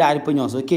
Pa nhos, ok?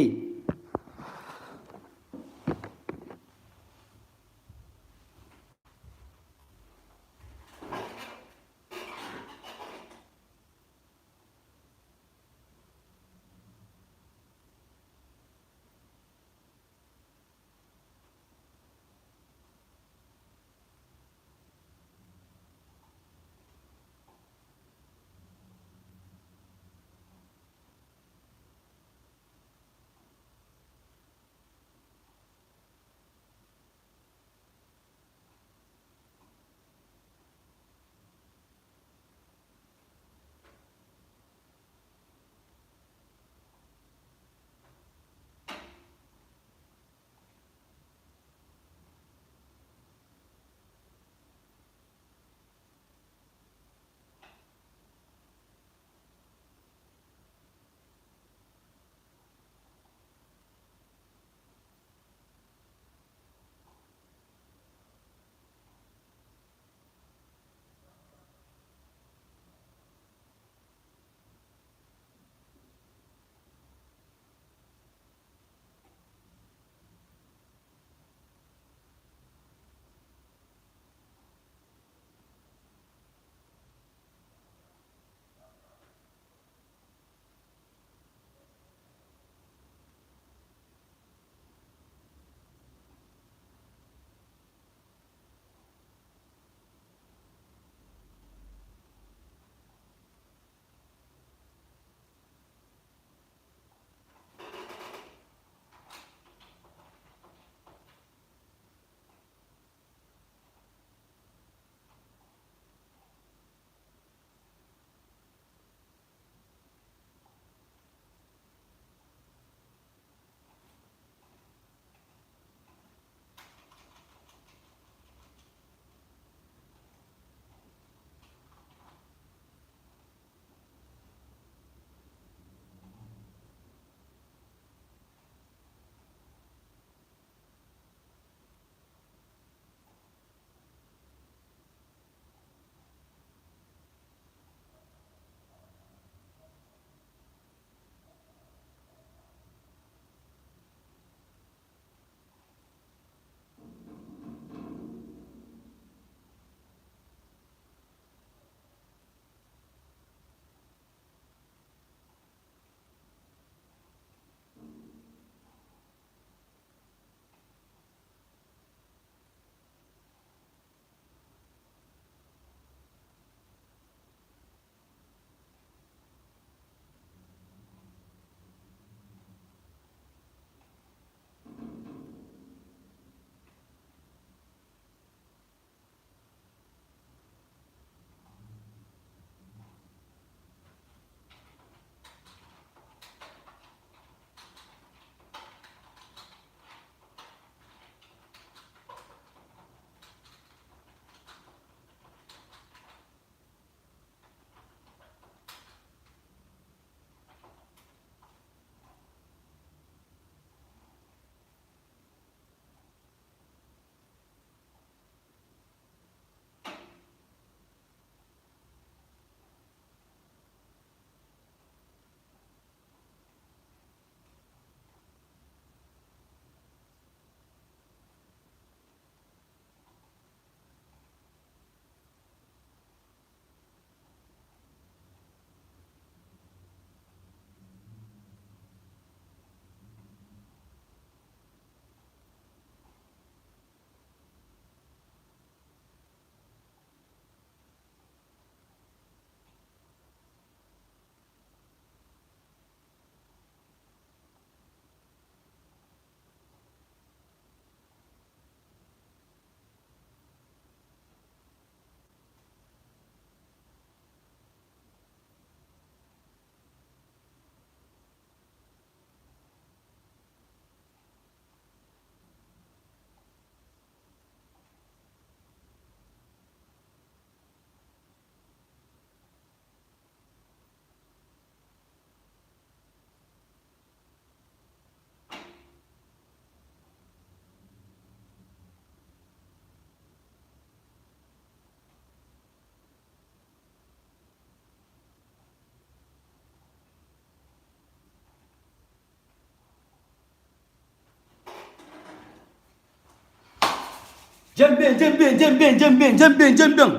Djan ben, djan ben, djan ben, djan ben, djan ben, djan ben.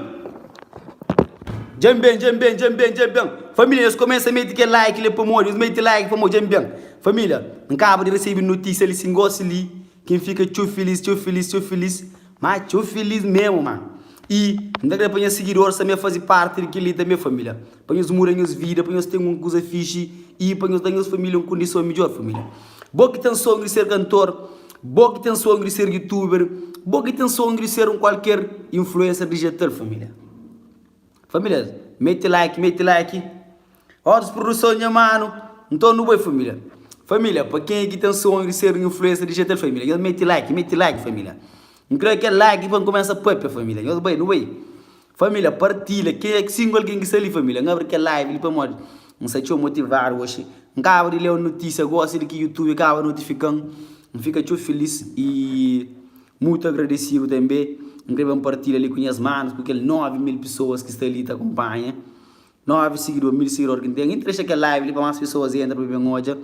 Djan ben, djan ben, djan ben, djan ben. Família, nhos kumesa mete kel like li pamodi nhos mete like pamodi djan ben. Família, N kaba di resebe notísia li sin gosi li ki N fika txeu filís, txeu filís, txeu filís, má txeu filís memu, má. I N ta kre pa nhas sigidoris tanbe faze parti di kel-li tanbe, família. Pa nhos muda nhos vida, pa nhos ten un kuza fixi i pa nhos da nhos família un kondison midjór, família. Bo ki ten sonhu di ser kantor, Bo ki ten sonhu di ser youtuber, bo ki ten sonhu di ser un kualker influencer digital família. Família, mete like, mete like. Otus produson nha manu, nton nu bai família. Família, pa kenha ki ten sonhu di ser un influencer digital família, nhos mete like, mete like família. N kre kel like pa N kumesa papia família. Nhos bai, nu bai. Família, partilha, kenha ki 5 algen ki sta li família, N abri kel live li pamodi N sta txeu motivadu oxi, N kaba di lé un notísia gosi di ki youtube kaba notifika-m, N fika txeu filis i mutu agradesidu tanbe, N kre ben partilha li ku nhas manus, ku kel 9000 pesoas ki sta li ta kunpanha. 9 sigidor, 1000 sigidor ki N ten, N ta dexa kel live li pa más pesoas entra pa ben odja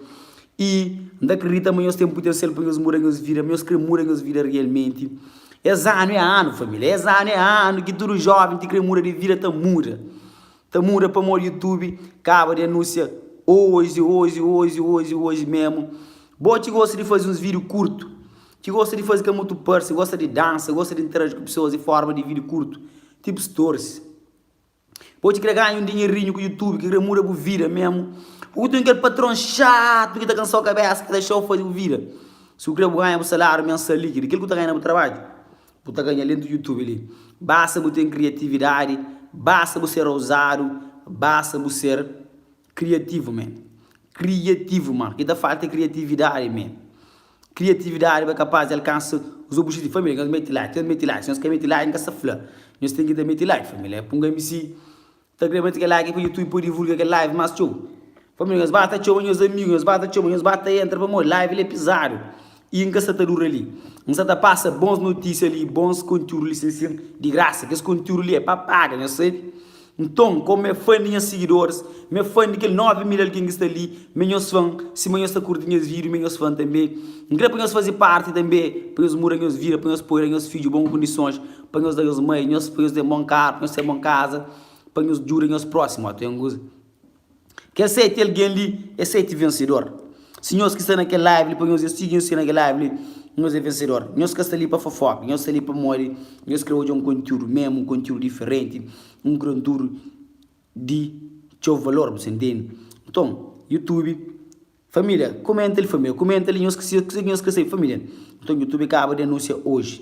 i N ta kridita ma nhos ten putensial pa nhos muda nhos vida, ma nhos kre muda nhos vida rialmenti. Es anu é anu família, es anu é anu ki tudu jóven ki kre muda di vida ta muda, ta muda pamodi YouTube kaba di anúnsia oji, oji, oji, oji, oji memu. Bo ki gosta di faze uns vídiu kurtu, ki gosta di faze ka mutu parse, gosta di dansa, gosta di interaji ku pesoas di forma di vídiu kurtu, tipu stories. Bo ki kre ganha un dinherinhu ku youtube, ki kre muda bu vida memu, bu ten kel patron xatu ki ta kansau kabesa, ki ta dexau faze bu vida. Si bu kre bu ganha bu salariu mensal li, kel ku ta ganha na bu trabadju, bu ta ganha dentu youtube li. Basta bu ten kriatividadi, basta bu ser ouzadu, basta bu ser kriativu men. Kriativu man, ki ta falta é kriatividadi men. Kriatividadi pa kapaz di alkansa os obijetivu. Família, nhos mete like, nhos mete like. Si nhos ka mete like, N ka sta fla. Nhos ten ki ta mete like, família. É pa un MC ta kre mete kel like pa YouTube pode divulga kel live más txeu. Família, nhos ba ta txoma nhos amigu, nhos ba ta txoma, nhos ba ta entra pamodi live li é pizadu. I N ka sta ta dura li. N sta ta pasa bons notísia li, bons kontiúdu li sin sin di grasa. Kes kontiúdu li é pa paga, nhos sabe. Nton, komu mi é fan di nhas sigidoris, mi é fan di kel 9000 algen ki sta li, mi é nhos fan, sima nhos ta kurti nhas vídiu, mi é nhos fan tanbê. N krê pa nhos faze párti tanbê, pa nhos muda nhos vida, pa nhos poi da nhos fidju bon kondisons, pa nhos da nhos mai, nhos, pa nhos ten bon karu, pa nhos ten bon kaza, pa nhos djuda nhos prósimu. Ó, ten kuza. Kel 7 algen li é 7 vensedor. Si nhos ki sta na kel live li, pa nhos é sigi nhos ki sta na kel live li, nhos é vensedor. Nhos ka sta li pa fofoka, nhos sta li pamodi nhos krê odja un kontiúdu mésmu, un kontiúdu diferenti, un kontiúdu di txeu valor, bu sta intende? Nton, YouTube, família, kumenta li família, kumenta li nhos kuzê ki nhos krê sabe, família. Nton, YouTube kaba di anúnsia oji,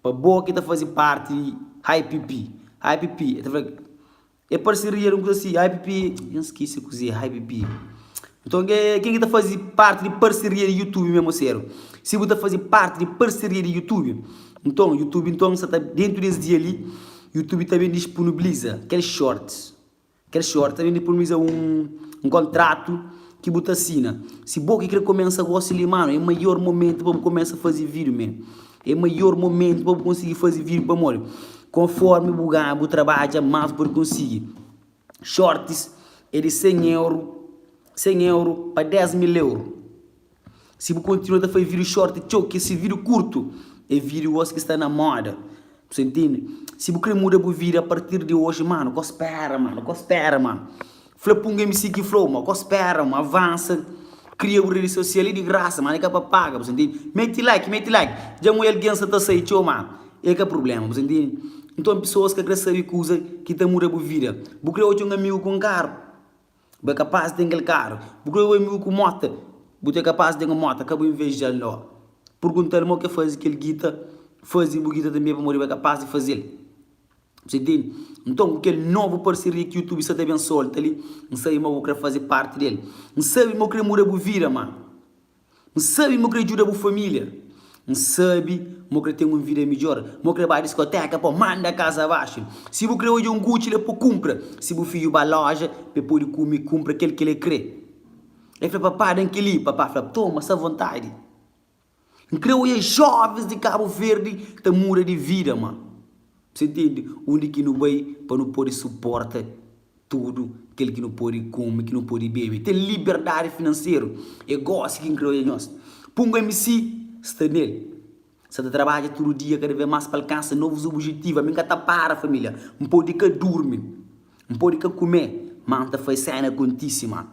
pa bo ki ta faze parti di Hype P, Hype P, el ta fla. É parseria di un kuza si, ai pipi, N skese kuzê, ai pipi. Nton ke ken ki ta faze parti di parseria di YouTube memu seru? Si bu ta faze parti di parseria di YouTube, nton YouTube nton sa ta dentu des dia li, YouTube ta ben disponibiliza kel shorts, kel shorts ta ben disponibiliza un un kontratu ki bu ta asina. Si bo ki kre kumesa gosi li manu, é maior momentu pa bu kumesa faze vídiu memu. É maior momentu pa bu konsigi faze vídiu pamodi konformi bu ganha bu trabadja más bu pode konsigi. Shorts é di 100 euro, 100 euro pa 10 mil euro. Si bu kontinua ta faze vídiu short txeu, ki se vídiu kurtu é vídiu gosi ki sta na moda. Bu sta intende? Si bu kre muda bu vida a partir di oji manu, ka spera manu, ka spera manu. Fla pa un MC ki fla-u ma ka spera ma avansa, kria bu redi sosial é di grasa ma é ka pa paga, bu sta ntende? Mete like, mete like, dja N oi algen sa ta sai txeu ma é ka prubléma, bu sta ntende? Nton pesoas ka kre sabe kuza ki ta muda bu vida. Bu kre odja un amigu ku un karu, bu é kapaz di ten kel karu. Bu kre odja un amigu ku mota, bu ta é kapaz di ten un mota, ka bu inveja-l no. Pergunta-l mo ke faze kel gita, faze bu gita tanbe pamodi bu é kapaz di faze-l. Bu intende? Nton, ku kel novu parseria ki YouTube sta ta ben solta li, N sabe ma bu kre faze parti di el. N sabe ma bu kre muda bu vida, ma N sabe ma bu kre djuda bu família. N sabe ma bu kre ten un vida midjór. Ma bu kre ba diskoteka pa manda kaza baxu. Si bu kre odja un Gucci la pa kunpra, si bu fidju ba loja pa el pode kume, kunpra kel ki el kre. El fla, Papá, da-m kel-li. Papá fla, Toma, sta vontadi. N kre oia jovens di Kabu Verdi ta muda di vida ma Sa intende? Undi ki nu bai pa nu pode suporta tudu kel ki nu pode kume, ki nu pode bebe, ten liberdadi finanseru. É gosi ki N kre oia nhos. Pungo MC sta nel. Sa ta trabadja tudu dia kada vez más pa alkansa novus obijetivu. Ami N ka ta para família. N pode ka durmi, N pode ka kume, má N ta faze séna kontise ma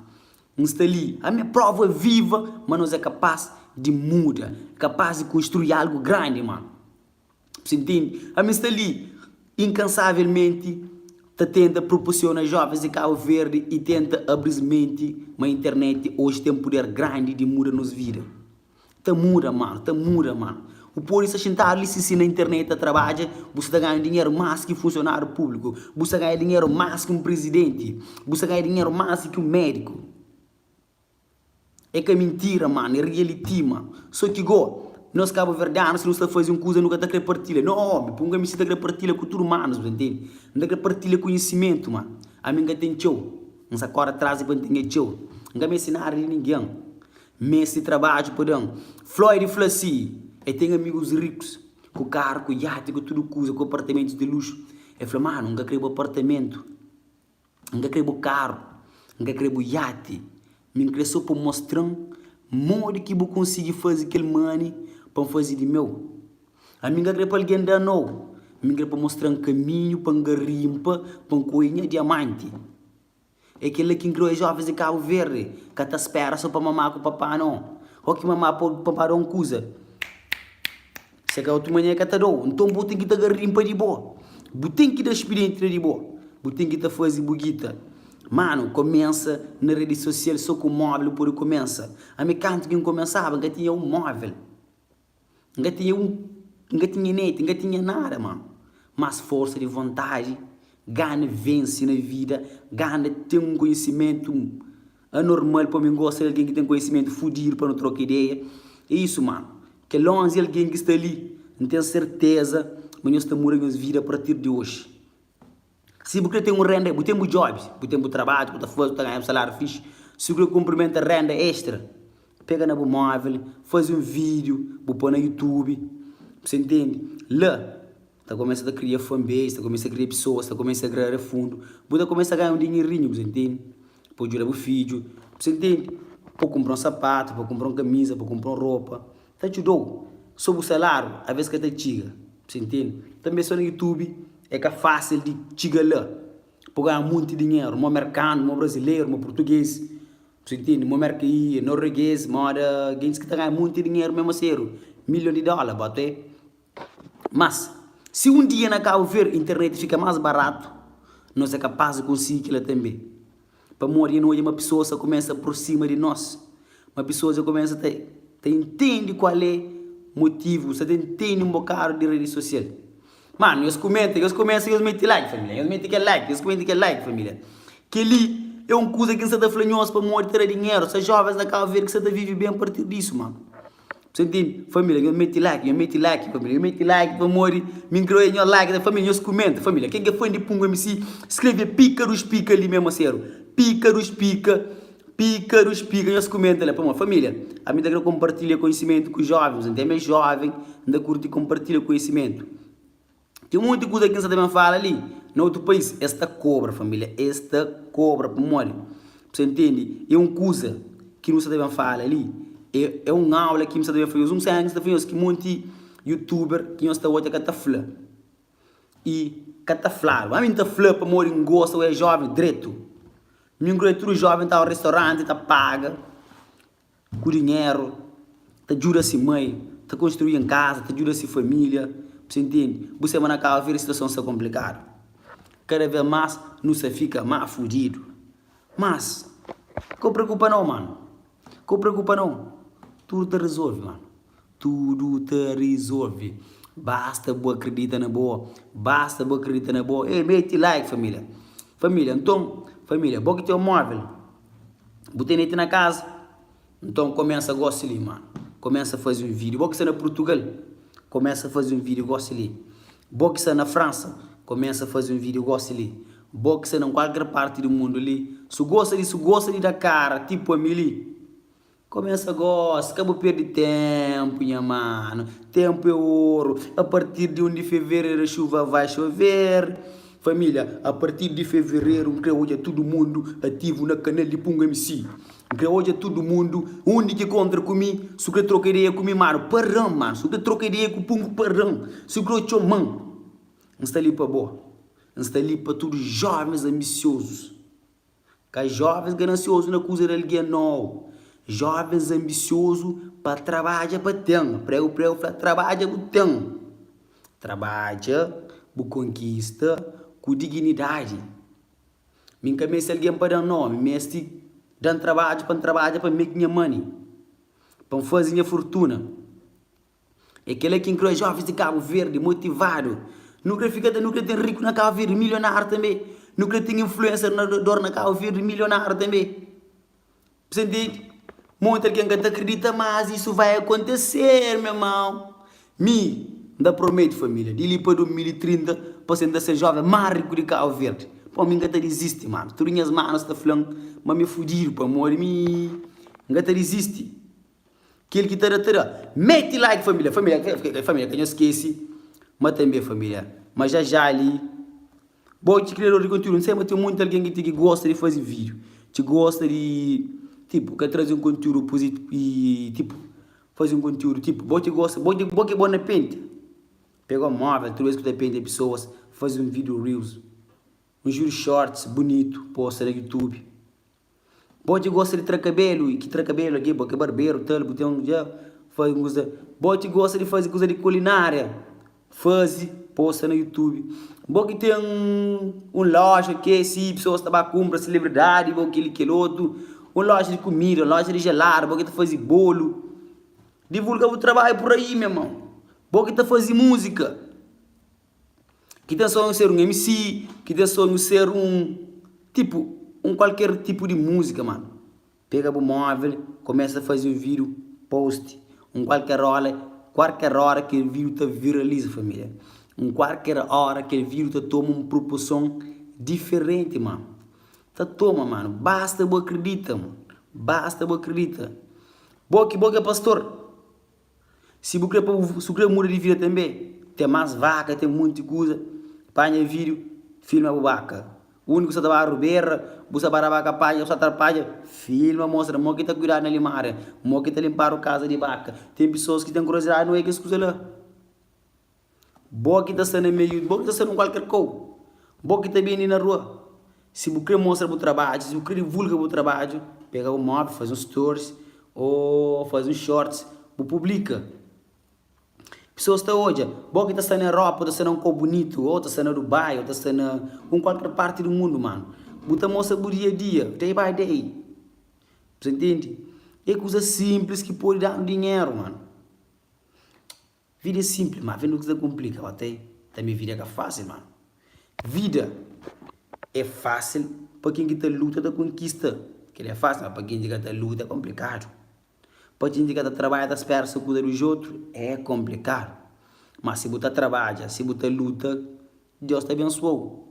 N sta li. Ami é prova viva ma nos é kapás di muda, kapás di konstrui algu grandi ma. Bu intende? Ami sta li inkansavelmenti ta tenta proporsiona jovens di Kabu Verdi i tenta abri-s menti ma internet oji ten puder grandi di muda nos vida. Ta muda mano, ta muda mano. Bu pode sta xintadu li sisi na internet ta trabadja, bu sta ta ganha dinheru más ki funsionáriu públiku, bu sta ganha dinheru más ki un prizidenti, bu sta ganha dinheru más ki un médiku. É ka mintira mano, é reality mano. So ki go, nos kabuverdianu si nu sta fazi un kuza nu ka ta kre partilha. No omi, pun ka misti ta kre partilha ku tudu manus, bu ntende? N ta kre partilha konhisimentu mano. Ami N ka ten txeu, N sa kore atras di pa N ten txeu. N ka meste nada di ningen, N meste trabadju pa da-m. Floyd fla si, el ten amigus rikus, ku karu, ku iati, ku tudu kuza, ku apartamentus di luxu. El fla, mano, N ka kre bu apartamentu. N ka kre bu karu, N ka kre bu iati, mi N kre so pa bu mostra-m modi ki bu konsigi faze kel mani pa N faze di meu. Ami N ka kre pa algen da-m nau, mi N kre pa bu mostra-m kaminhu pa N garinpa pa N koe nha diamanti. É kel-la ki N kre oja jovens di Kabu Verdi ka ta spera so pa mamá ku papá nau. Ô ki mamá ku papá da un kuza. Se ka otu manera ka ta dou. Nton bo ten ki ta garimpa di bo. Bu ten ki da spirienti na di bo. Bu ten ki ta fazi bu gita. Manu, komensa na redi sosial so ku movel bu podi komensa. Ami kantu ki N komensaba N ka tinha un movel. N ka tinha un, N ka tinha net, N ka tinha nada manu. Mas forsa di vontadi, gana vense na vida, gana ten un konhisimentu anormal pa mi gosta di algen ki ten konhisimentu fudidu pa nu troka ideia é isu manu kel 11 algen ki sta li N ten serteza ma nhos ta muda nhos vida a partir di oji si bu kre ten un renda bu ten bu job bu ten bu trabadju bu ta faze bu ta ganha bu salariu fixi si bu kre kunprimenta renda extra pega na bu movel faze un video bu poi na youtube bu sa intende la Ta kumesa ta kria fanbase, ta kumesa kria pesoas, ta kumesa agrada fundu, bu ta kumesa ganha un dinheirinhu, bu ta intende? Pa djuda bu fidju, bu ta intende? Pa kunpra un sapatu, pa kunpra un kamiza, pa kunpra un ropa, ta djudau. So bu salariu aves ka ta txiga, bu ta intende? Tanbe so na youtube é ka fasil di txiga la pa ganha monti dinheru, mo merkanu, mo brazileru, mo purtuges, bu ta intende? Mo merka norueges, moda gentis ki ta ganha monti dinheru memu aseru, milhon di dola, bota e. Mas, si un dia na Kabu Verdi internet fika más baratu, nos é kapás di konsigi kila tanbe. Pamodi dja nu odja ma pesoas ta kumesa aprosima di nos, ma pesoas dja kumesa ta ta intende kual é motivu, sa ta intende un bokadu di redi sosial. Manu, nhos kumenta, nhos kumesa, nhos mete like familia, nhos mete kel like, nhos mete kel like familia. Kel-li é un kuza ki N sa ta fla nhos pamodi ta da dinheru, sa jovens na Kabu Verdi ki sa ta vive ben a partir disu, manu. Você entende? Família, nhos mete like, nhos mete like, família, nhos mete like pamodi mi nkre oia nhos like, família, nhos kumenta, família, ken ki é fã di Pungo MC, skrebe pika dos pika li mesmo aseru, pika dos pika, pika dos pika, nhos kumenta la, pamodi família, ami ta kre kompartilha konhisimentu ku jovens, nte ami é joven, nta kurti kompartilha konhisimentu. Ten monti kuza ki N sta ta ben fala li, na otu país es ta kobra família, es ta kobra pamodi bu sa ntende é un kuza ki nu sta ta ben fala li, é un aula ki nu sta ta ben fla nhos, un séna ki nu sta ta fla nhos ki monti youtuber ki nhos ta odja ka ta fla i ka ta fladu, ami N ta fla pamodi N gosta oja jóven dretu, mi N krê tudu jóven ta ba restauranti ta paga. Ku dinheru, ta djuda si mai, ta konstrui un kaza, ta djuda si familia, bu sa intende? Bu sema na Kabu Verdi situason sta konplikadu, kada vez mas nu sta fika ma fudidu, mas ka bu preokupa nau manu, ka bu preokupa nau, tudu ta rezolve manu, tudu ta rezolve, basta bu akredita na bo, basta bu akredita na bo, ey meti like familia, familia nton, familia bo ki ten movel. Bu tene ti na kaza? Nton kumesa gosi li manu. Kumesa faze un video. Bo ki sta na Purtugal, kumesa faze un video gosi li. Bo ki sta na Fransa, kumesa faze un video gosi li. Bo ki sta na kualker parti di mundu li, su gosta di su gosta di da kara tipo ami li, Kumesa gosi, ka bu perde tenpu nha manu, tenpu é oru, a partir di 1 di fevereru chuva vai chover, familia, a partir di fevereru n kre odja tudu mundu ativu na kanal di Pungo MC. N kre odja tudu mundu undi ki kontra ku mi Su kre troka ideia ku mi manu para-m manu Su kre troka ideia ku pungu para-m Su kre txoma-m N sta li pa bo N sta li pa tudu jovens anbisiozus Ka jovens ganansiozu na kuza di algen no Jovens anbisiozu pa trabadja pa ten Pregu pregu fla trabadja bu ten Trabadja bu konkista ku dignidadi Mi N ka meste algen pa da-m no, mi meste da-m trabadju pa N trabadja pa N make nha money, pa N faze nha fortuna. É kel-la ki N krê, jovens di Kabu Verdi motivadu. Nu krê fika ta, nu krê ten riku na Kabu Verdi, milionáriu tanbê. Nu krê ten influencer na dor na Kabu Verdi, milionáriu tanbê. Você entende? Monti algen ka ta akredita mas isso vai acontecer, meu irmão. Mi, N ta promete família, di li pa 2030, pa sen ta ser jovem más riku di Cabo Verde. Pô, mi N ka ta disisti, mano. Tudu nhas manos ta fla-m ma mi é fudidu, pamodi mi N ka ta disisti. Kel ki ta da, ta da. Mete like, família. Família, família, ka nhos skese ma tanbe, família, ma já já li. Bo ki kriador di kontiúdu, N sai ma ten monti algen ki ti ki gosta di faze vídiu, ti gosta di tipu ka traze un kontiúdu i tipu faze un kontiúdu tipu bo ti gosta bo bo ki é bon na penta, pega un móvel tudu bes ki bu ta penta pesoas faze un vídiu reels, un vídiu shorts bunitu posta na youtube. Bo ki gosta di tra kabelu i ki tra kabelu algen, bo ki é barberu tal, bu ten un dja faze un kuza. Bo ki gosta di faze kuza di kulinária, faze, posta na youtube. Bo ki ten un loja ke si pesoas ta ba kunpra, selebridadi, bo kel-li kel otu, un loja di kumida, un loja di jeladu, bo ki ta faze bolu, divulga bu trabadju pur ai meu irmon. Bo ki ta faze múzika. Ki ten sonhu ser un MC, ki ten sonhu ser un tipu, un kualker tipu di múzika mano. Pega bu móvel, kumesa faze un vídiu, post, un kualker óra, kualker óra kel vídiu ta viraliza família. Un kualker óra kel vídiu ta toma un proporson diferenti mano. Ta toma mano, basta bu akredita, basta bu akredita. Bo ki bo ki é pastor. Si bu kre pa bu si bu kre muda di vida tanbe, ten mas vaka, ten monti kuza, panha vídiu, filma bu baka. Undi ku sta ta ba rubera, bu sta ba da baka padja, bu sta tra padja, filma mostra mo ki ta kuidadu na limaria, mo ki ta linpadu kaza di baka. Ten pesoas ki ten kuriosidadi na oia kes kuza la. Bo ki ta sta na meiu, bo ki ta sta na kualker kau, bo ki ta bende na rua, si bu kre mostra bu trabadju, si bu kre divulga bu trabadju, pega bu móvel, faze un stories ô faze un shorts, bu publika. Pesoas ta odja, bo ki ta sta na Europa, ta sta na un kau bunitu, ô ta sta na Dubai, ô ta sta na un kualker parti di mundu, manu, bu ta mostra bu dia a dia, day by day. Bu ta ntende? É kuza sinplis ki pode da-nu dinheru, manu. Vida é simples ma vida nu ta komplika ba tem tambe vida ka fácil mano vida é fácil pa ken ki ta luta ta konkista kel é fácil ma pa ken ki ka ta luta é komplikadu pa ken ki ka ta trabadja ta spera so kuza di outro é komplikadu ma si bu ta trabadja si bu ta luta Deus ta abensuau.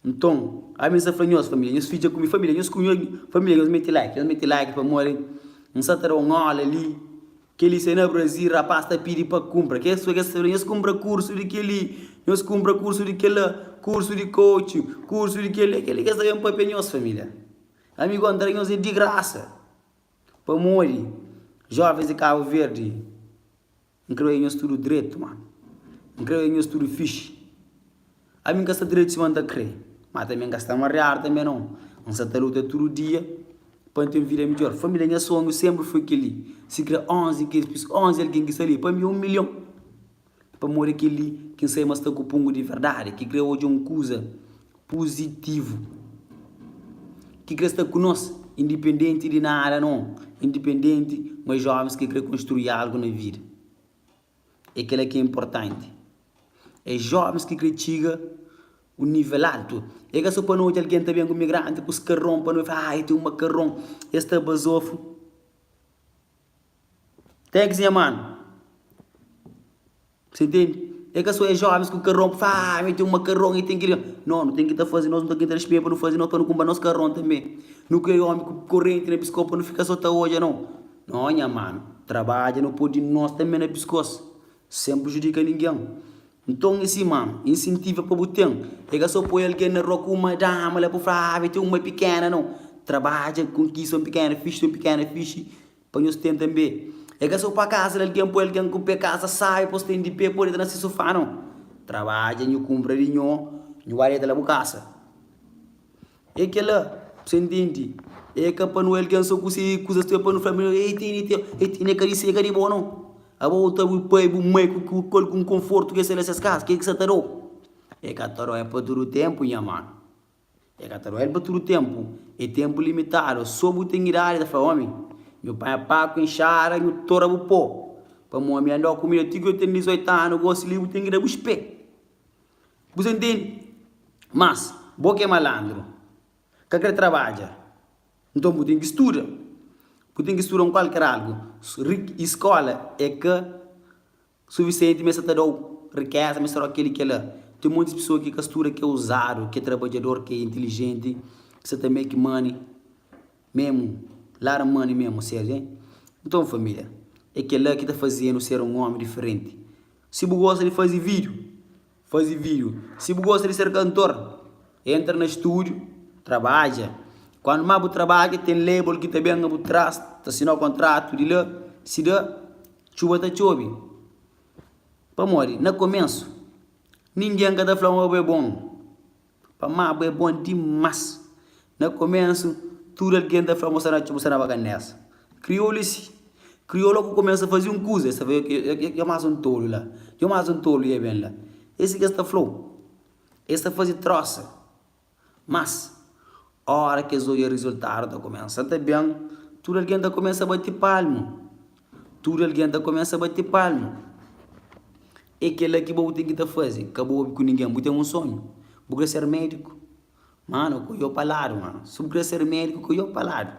Nton, ami N sta fla nhos, família, nhos fidja ku mi, família, nhos ku família, nhos mete like, nhos mete like pamodi N sta ta da un ola li, kel-li sai na Brazil, rapaz ta pidi pa kunpra, kes kes ta fla nhos kunpra kursu di kel-li, nhos kunpra kursu di kel-la, kursu di coaching, kursu di kel-li, kel-li ke sta ben papia nhos, família. Ami gosi N ta da nhos el di grasa, pamodi jovens di Kabu Verdi. N kre oia nhos tudu dretu, mano. N kre oia nhos tudu fixi. Ami N ka sta dretu sima N ta kre, ma tanbe N ka sta mariadu tanbe nau. N sta ta luta tudu dia pa N ten vida midjor. Família, nha sonhu senpri foi kel-li. Si kre 11 kes 11 algen ki sta li, pa mi é un milhon. Pamodi kel-li ki N sai ma sta ku pungu di verdadi, ki kre odja un kuza puzitivu, ki kre sta ku nos, indipendenti di nada no, indipendenti ma jovens ki kre konstrui algu na vida. É kela ki é inportanti. É jovens ki kre txiga un nivel altu. É ka so pa no odja algen ta ben ku migranti ku skaron pa no fla, ah, el ten un makaron, el sta bazofu. Thanks nha manu. Você entende? É ka só é jovens ku karron pa fla, ah, mi ten un makarron e ten kel-li. No, nu ten ki ta faze nos, nu ten ki ta spia pa nu faze nos, pa nu kunpra nos karron tanbe. Nu kre omi ku korenti na piskos pa nu fika so ta odja, no. No, nha manu, trabadja nu poi di nos tanbe na piskos, sen prejudika ningen. Nton é si, manu, insentiva pa bu ten. É ka só poi algen na rua ku uma dama la pa bu fla, ah, mi ten uma pikena, no. Trabadja, konkista un pikena fixi, un pikena fixi pa nhos ten tanbe. É ka so pa kaza di algen poi algen ku pe kaza sabi pa os ten di pe pode ta na se sofá no. Trabadja nhu kunpra di nho, nhu ba deta la bu kasa. É kela, bu ntende? É ka pa nu algen so ku se kuzas pa nu fla ma el tene el tene é ka di se é ka di bo no. Abo bu ta bu pai bu mai ku ku algun konfortu ke sta na ses kasa ke ki sa ta dau? É ka ta dau é pa tudu tenpu nha manu. É ka ta dau el pa tudu tenpu, é tenpu limitadu. So bu ten idadi ta fla omi nhu panha paku inxada nhu tora bu po pamo ami andau ku mi ti ki eu ten 18 anu gosi li bu ten ki da bu xpé. Bu sa ntende? Mas, bo ki é malandru, ka kre trabadja, nton bu ten ki studa. Bu ten ki studa un kualker algu. I skola é ka sufisienti ma es sa ta da-u rikeza, ma es ta da-u kel i kel-la. Ten monti pesoa ki ka studa, ki é uzadu, ki é trabadjador, ki é intilijenti, ki sa ta make money memu, lot of money memu, sértu? Nton família, é kel-la ki ta faze-nu ser un ómi diferenti. Si bu gosta di faze vídiu, faze vídiu. Si bu gosta di ser kantor, entra na stúdiu, trabadja. Kandu más bu trabadja, ten label ki ta ben na bu tras, ta sinau kontratu di la, si da, txuba ta txobe. Pamodi? Na komésu, ningen ka ta fla ma bo é bon. Pamá bo é bon dimás. Na komésu, tudu algen ta fla ma bu sta na bakanesa. Kriolu é si. Kriolu ku kumesa faze un kuza, es ta fla, Dja más un tolu la, dja más un tolu dja ben la. É si ki es ta fla-u. Es ta faze trósa. Mas, óra ki es odja rizultadu ta kumesa ta ben, tudu algen ta kumesa bati palmu. Tudu algen ta kumesa bati palmu. É kel-la ki bo bu ten ki ta faze. Ka bu obi ku ningen. Bu ten un sonhu, bu krê ser médiku? Manu, ka odja-u pa ladu, manu. Si bu krê ser médiku, ka odja-u pa ladu.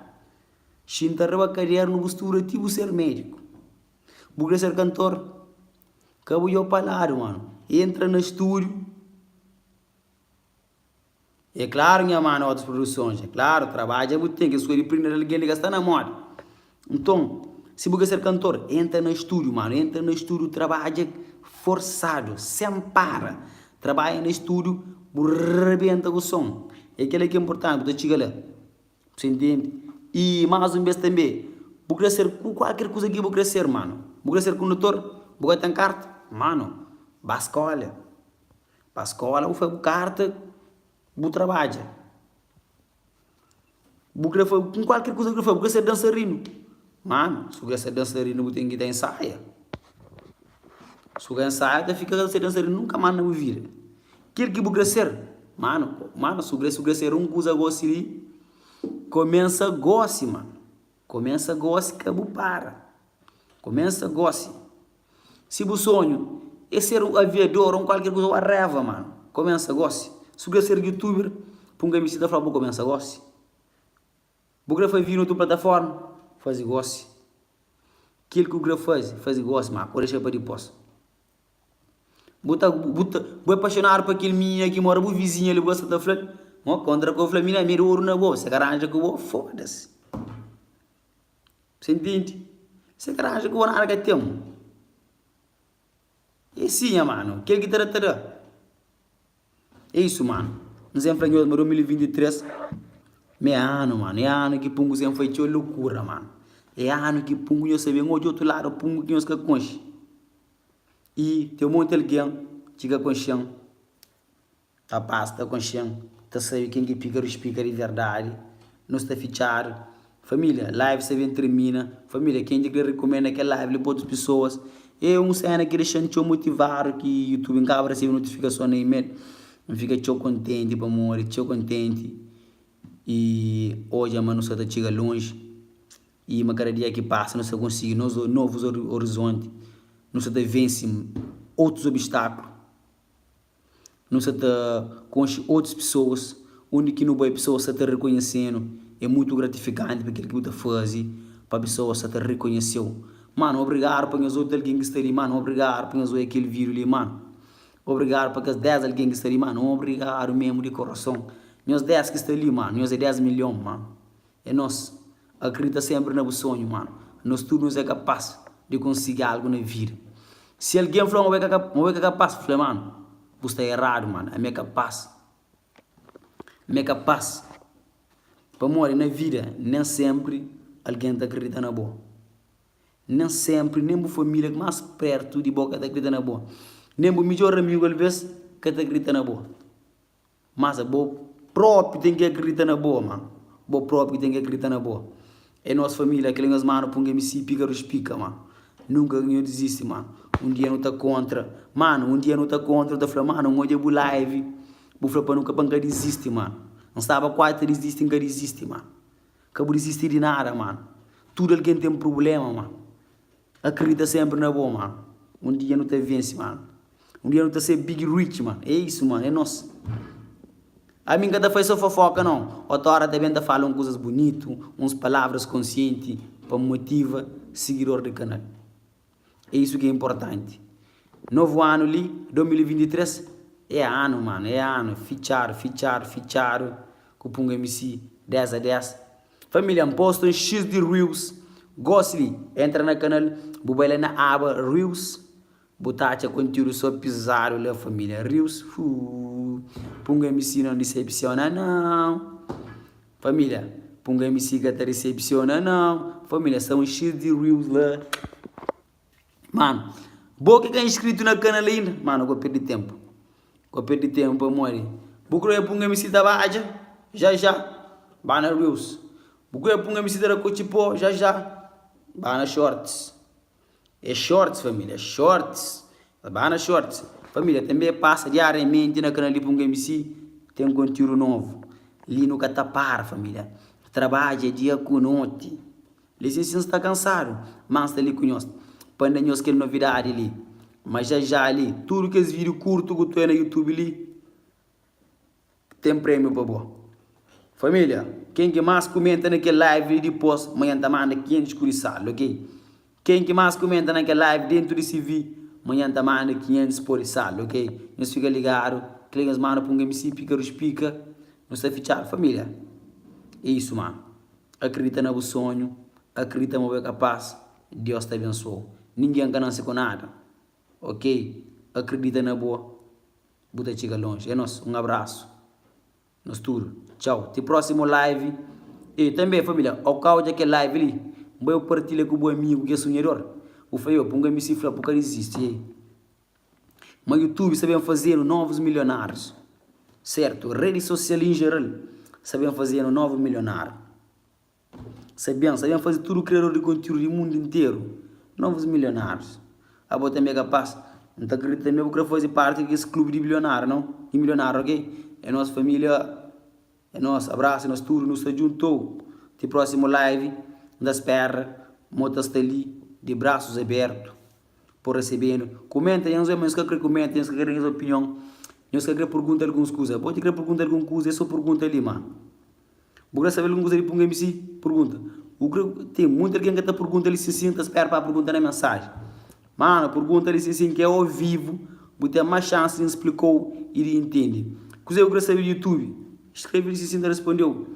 Xinta riba kadernu bu studa ti bu ser médiku. Bu krê ser kantor? Ka bu odja-u pa ladu, manu. Entra na stúdiu. É klaru nha manu otus produsons, é klaru trabadja bu ten kes kuza di prende di algen li ka sta na moda. Nton, si bu ka ser kantor, entra na stúdiu manu, entra na stúdiu trabadja forsadu, sen para. Trabadja na stúdiu bu rebenta ku son. É kila ki é inportanti, bu ta txiga la. Bu ntende? I más un bes tanbe, bu kre ser ku kualker kuza ki bu kre ser manu. Bu kre ser kondutor, bu ka ten karta? Manu, ba skóla. Pa skola bu fai bu karta, bu trabadja. Bu kre fai ku kualker kuza bu kre fai, bu kre ser dansarinu. Manu, si bu kre ser dansarinu bu ten ki ta ensaia. Si bu ka ensaia ta fika ta ser dansarinu nunka mas na bu vida. Kel ki bu kre ser, manu, manu si bu kre si bu kre ser un kuza gosi li, komensa gosi manu. Komensa gosi ka bu para. Komensa gosi. Si bu sonhu é ser un aviador ou un kualker kuza whatever mano, komensa gosi. Si bu kre ser youtuber, pun ka misti ta fla bu komensa gosi. Bu kre faze video na otu plataforma, faze gosi. Kel ki bu kre faze, faze gosi ma ka dexa pa dipos. Bu ta bu ta bu é apaixonadu pa kel minina ki mora bu vizinha li bu gosta ta fla-l, mo kontra ku fla mina mi é di oru na bo, se ka ranja ku bo, foda-se. Você entende? Se ka ranja ku bo nada ka ten. É si nha mano, kel ki ta da ta da. É isu mano, N sen fla nhos ma 2023 ma é anu mano, é anu ki pungu sen fai txeu lokura mano. É anu ki pungu nhos ta ben odja otu ladu pungu ki nhos ka konxe. I ten monti algen ki ka konxe-m. Rapaz ta konxe-m, ta sabe ken ki pika ruspika di verdadi. Nu sta fitxadu. Família, live sta ben tirmina. Família, ken ki kre rikumenda kel live li pa otus pesoas? É un sena ki dexa-m txeu motivadu ki YouTube N kaba resebe notifikason na email. N fika txeu kontenti pamodi txeu kontenti i odja ma nu sta ta txiga lonji i ma kada dia ki pasa nu sta konsigi nos novus orizonti, nu sta ta vense otus obstakulu. Nu sa ta konxe otus pesoas, undi ki nu bai pesoas sa ta rekonhese-nu, é mutu gratifikanti pa kel ki bu ta faze pa pesoas sa ta rekonhese-u. Manu, obrigadu pa nhos otu algen ki sta li, manu, obrigadu pa nhos odja kel vídiu li, manu, obrigadu pa kes 10 algen ki sta li, manu, obrigadu mésmu di korason. Nhos 10 ki sta li, manu, nhos é 10 milhon, manu. É nos. Akredita senpri na bu sonhu, manu. Nos tudu nos é kapás di konsigi algu na vida. Si algen fla ma bo é ka ma bo é ka kapás, fla, manu, bu sta eradu, manu. Ami é kapás. Mi é kapás. Pamodi na vida nen senpri algen ta kridita na bo. Nen senpri nen bu família ki más pértu di bo ka ta kridita na bo. Nen bu midjór amigu alvês ka ta kridita na bo. Mas abo própi ten ki akridita na bo, ma. Bo própi ten ki akridita na bo. É nos família, kel nhos manu pun MC pika ruspika, ma. Nunka nho dizisti, ma. Un dia nu ta kontra, manu, un dia nu ta kontra, nu ta fla, manu, N odja bu live, bu fla pa nu ka pa N ka dizisti, ma. N staba kuazi ta dizisti, N ka dizisti, ma. Ka bu dizisti di nada, manu. Tudu algen ten prubléma, ma. Akredita sempre na bo mano. Um dia nu ta vence mano. Um dia nu ta ser big rich mano. É isso mano, é nos. Ami nka ta faz só fofoca não. Outra hora ta ben ta fala um kuzas bonito, uns palavras consciente pa motiva seguidor di canal. É isso que é importante. Novo ano li, 2023, é ano mano, é ano. Fitxado, fitxado, fitxado. Ku Pungo MC, 10 a 10. Família N posta un X di Reels Gosi li entra na kanal bu bai la na aba Reels bu ta atxa kontiúdu so pizadu la família Reels huu Punga MC não disepsiona não Família Punga MC ka ta disepsiona não Família sta un X di Reels la Mano bo ki ka inscrito na kanal ainda mano ka perdi tempu. Ka perde tempu pamodi bu kre pa un MC ta badja já já ba na reels bu kre pa un MC ta da kotxi-pó já já ba na shorts é shorts família shorts ba na shorts família tanbe pasa diariamenti na kanal di punga MC ten kontiúdu novu li nu ka ta para família trabadja dia ku noti. Li sin sin sta kansadu, má N sta li ku nhos pa N da nhos kel novidadi li, ma já já li tudu kes vídiu kurtu ku ta na YouTube li ten prémiu pa bo. Família, ken ki más kumenta na kel live li dipôs manhan N ta manda 500 kurisal, ok? Ken ki más kumenta na kel live dentu di CV manhan N ta manda 500 porisal, ok? Nhos fika ligadu, kel-li nhos manda pa un MC pika ruspika, nu sta fitxadu. Família, é isu manu. Akredita na bu sonhu, akredita ma bu é kapaz, Deus ta abensuau. Ningen ka nase ku nada, ok? Akredita na bo, bu ta txiga lonji. É nos, un abrasu, nos tudu. Txau, ti prósimu live. E tanbe família, o ka odja kel live li, bai bu partilha ku bu amigu ki é sunhador. Bu fla, yo, punga mi si fla, bu ka dizisti, ei. Ma YouTube sta ben fazenu novus milionárius. Sertu, redi sosial en jeral sta ben fazenu novu milionáriu. Sta ben, sta ben faze tudu kriador di kontiúdu di mundu interu novus milionárius. Abo tanbe é kapaz. N ta kridita tanbe bu kre faze parti di kes klubi di bilionáriu, nau? Di milionáriu, ok? É nos família. É nos, abrasu nos tudu nu sta djuntou ti prósimu live N ta spera mo ta sta li di brasus abertu pa resebenu Kumenta nhos ma nhos ka kre kumenta nhos ka kre da nhos opinion nhos ka kre pergunta alguns kuza bo ti kre pergunta algun kuza é so pergunta li ma bu kre sabe algun kuza di Punga MC pergunta bu kre ten monti algen ka ta pergunta li sin sin ta spera pa pergunta na mensaji Mano, pergunta li sin sin ki é ao vivu, bu ten más xansi di N splikou i di intende. Kuzê ki bu krê sabe di YouTube? Skrebe li sin sin N ta respondeu.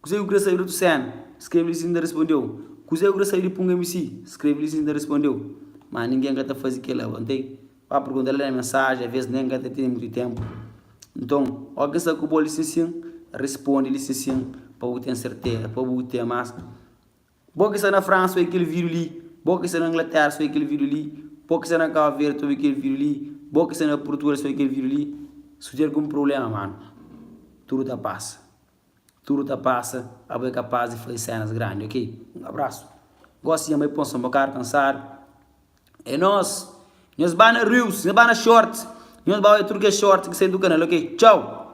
Kuzê ki bu krê sabe di otu séna? Skrebe li sin sin N ta respondeu. Kuzê ki bu krê sabe di Punga MC? Skrebe li sin sin N ta respondeu. Má ningen ka ta faze kel-la, bo ntende? Ba pergunta la na mensaji, avês nen ka ta tene mutu ténpu. Nton, óras ki N sta ku bo li sin sin, responde li sin sin pa bu ten serteza, pa bu ten más. Bo ki sta na Fransa obi kel vídiu li Bo ki sta na Inglatéra obi kel vídiu li Bo ki sta na Kabu Verdi obi kel vídiu li Bo ki sta na Purtugal obi kel vídiu li Si bu ten algun prubléma manu Tudu ta pasa Tudu ta pasa Abo é kapaz di faze sénas grandi ok Un abrasu Gosi dja N bai pon sta un bokadu kansadu É nos Nhos ba na rius Nhos ba na shorts Nhos ba odja tudu kes shorts ki sai du kanal ok Txau.